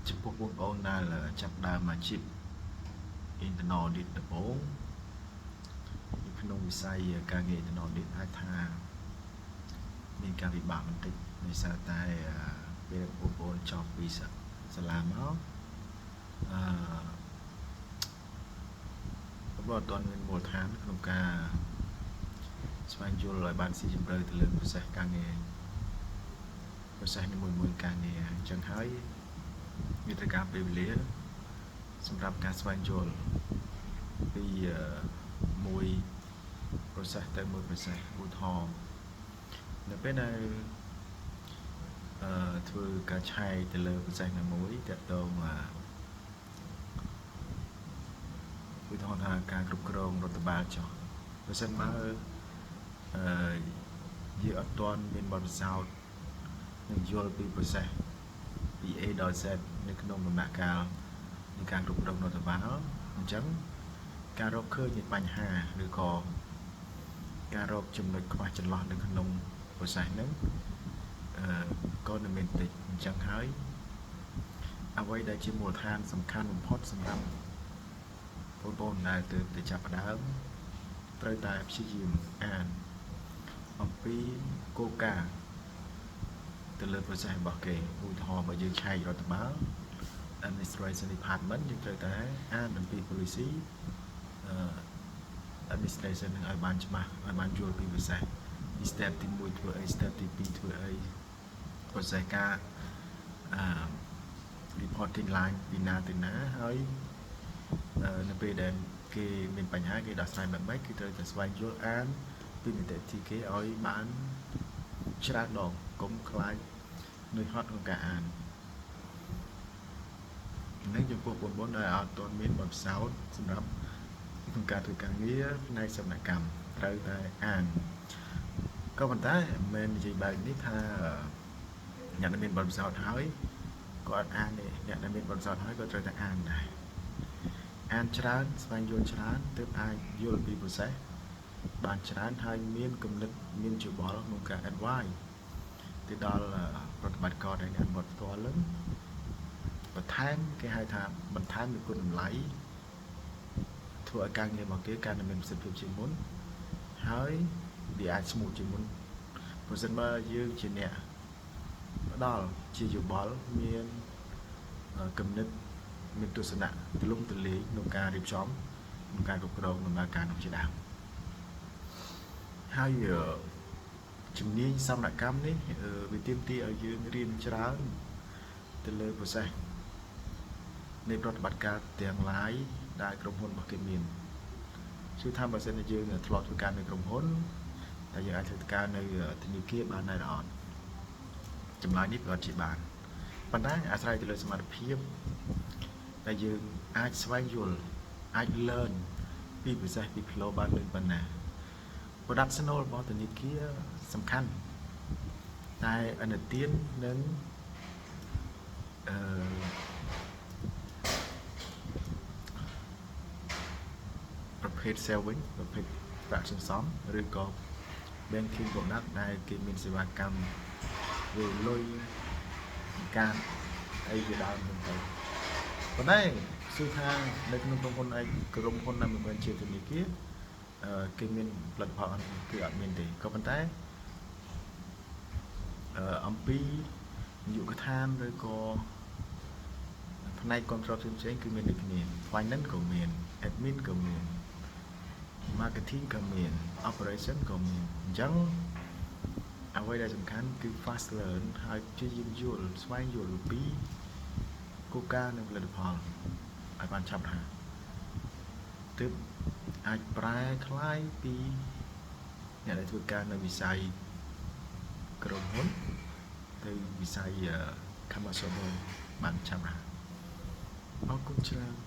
ចំពោះបងប្អូនដែលចាប់ដើមអាជីព internal audit ដំបូងនៅក្នុងវិស័យការងារ internal audit អាចថាមានការពិបាកបន្តិចដោយសារតែពេលបងប្អូនចប់ពីសាលាមកអឺបងប្អូនអត់ទាន់មានមូលដ្ឋានក្នុងការស្វែងយល់ឲ្យបានស៊ីជម្រៅទៅលើ process ការងារ process នីមួយៗការងារអញ្ចឹងហើយមានត្រូវការពេលវេលាសម្រាប់ការស្វែងយល់ពីមួយ process ទៅមួយ process ឧទាហរណ៍នៅពេលដែលអឺធ្វើការឆែកទៅលើ process ណាមួយតាក់ទងឧទាហរណ៍ថាការគ្រប់គ្រងរដ្ឋបាលចុះបើសិនបើអឺយើងអត់ទាន់មានបទពិសោធន៍នឹងយល់ពី process ពី A ដល់ Z នៅក្នុងដំណាក់កាលនៃការគ្រប់គ្រងរដ្ឋបាលអញ្ចឹងការរកឃើញនៃបញ្ហាឬក៏ការរកចំណុចខ្វះចន្លោះនៅក្នុង process ហ្នឹងអឺក៏នៅមានតិចអញ្ចឹងហើយអ្វីដែលជាមូលដ្ឋានសំខាន់បំផុតសម្រាប់បងប្អូនដែលទើបតែចាប់ផ្ដើមត្រូវតែព្យាយាមអានអំពីគោលការណ៍ទៅលើ process របស់គេឧទាហរណ៍បើយើងឆែករដ្ឋបាល administration department យើងត្រូវតែអានអំពី policy អឺ administration នឹងឲ្យបានច្បាស់ឲ្យបានយល់ពី process ពី step ទី1ធ្វើអី step ទី2ធ្វើអី process ការអឺ reporting line ពីណាទៅណាហើយនៅពេលដែលគេមានបញ្ហាគេដោះស្រាយបែបម៉េចគឺត្រូវតែស្វែងយល់អានពីនីតិវិធីគេឲ្យបានច្រើនដងកុំខ្លាចនឿយហត់ក្នុងការអាននឹងចំពោះបងប្អូនដែលអត់ទាន់មានបទពិសោធន៍សម្រាប់ក្នុងការធ្វើការងារផ្នែកសវនកម្មត្រូវតែអានក៏ប៉ុន្តែមិនមែននិយាយបែបនេះថាអ្នកដែលមានបទពិសោធន៍ហើយក៏អត់អានទេអ្នកដែលមានបទពិសោធន៍ហើយក៏ត្រូវតែអានដែរអានច្រើនស្វែងយល់ច្រើនទើបអាចយល់ពី process បានច្រើនហើយមានគំនិតមានយោបល់ក្នុងការ advice ទៅដល់ប្រតិបត្តិការដែលអ្នកអនុវត្តផ្ទាល់នឹងបន្ថែមគេហៅថាបន្ថែមនូវគុណតម្លៃធ្វើឲ្យការងាររបស់គេកាន់តែមានប្រសិទ្ធភាពជាងមុនហើយវាអាច smooth ជាងមុនប្រសិនបើយើងជាអ្នកផ្ដល់ជាយោបល់មានគំនិតមានទស្សនៈទូលំទូលាយក្នុងការរៀបចំក្នុងការគ្រប់គ្រងដំណើរការនោះជាដើមហើយជំនាញសវនកម្មនេះវាទាមទារឲ្យយើងរៀនច្រើនទៅលើ process នៃប្រតិបត្តិការទាំងឡាយដែលក្រុមហ៊ុនរបស់គេមានជឿថាបើសិនជាយើងធ្លាប់ធ្វើការនៅក្រុមហ៊ុនតែយើងអាចធ្វើការនៅធនាគារបានដែរអត់ចម្លើយនេះប្រកាសជាបានប៉ុន្តែអាស្រ័យទៅលើសមត្ថភាពដែលយើងអាចស្វែងយល់អាច learn ពី process ពី flow បានលឿនប៉ុណ្ណា productional របស់ធនាគារសំខាន់តែអនុទាននិងអឺប្រភេទ saving ប្រភេទប្រាក់សន្សំឬក៏ banking product ដែលគេមានសេវាកម្មវេលុយការអីជាដើមហ្នឹងទៅប៉ុន្តែសួរថានៅក្នុងក្រុមហ៊ុនឯងក្រុមហ៊ុនណាមិនមែនជាធនាគារគេមានផលិតផលគឺអត់មានទេក៏ប៉ុន្តែអឺអំពីនាយកដ្ឋានឬក៏ផ្នែកគ្រប់គ្រងផ្សេងៗគឺមានដូចគ្នា finance ក៏មាន admin ក៏មាន marketing ក៏មាន operation ក៏មានអញ្ចឹងអ្វីដែលសំខាន់គឺ fast learn ហើយព្យាយាមយល់ស្វែងយល់ពីគោលការណ៍និងផលិតផលឲ្យបានឆាប់រហ័សទើបអាចប្រែក្លាយពីអ្នកដែលធ្វើការនៅវិស័យក្រុមហ៊ុនទៅវិស័យ commercial បានឆាប់រហ័សអរគុណច្រើន។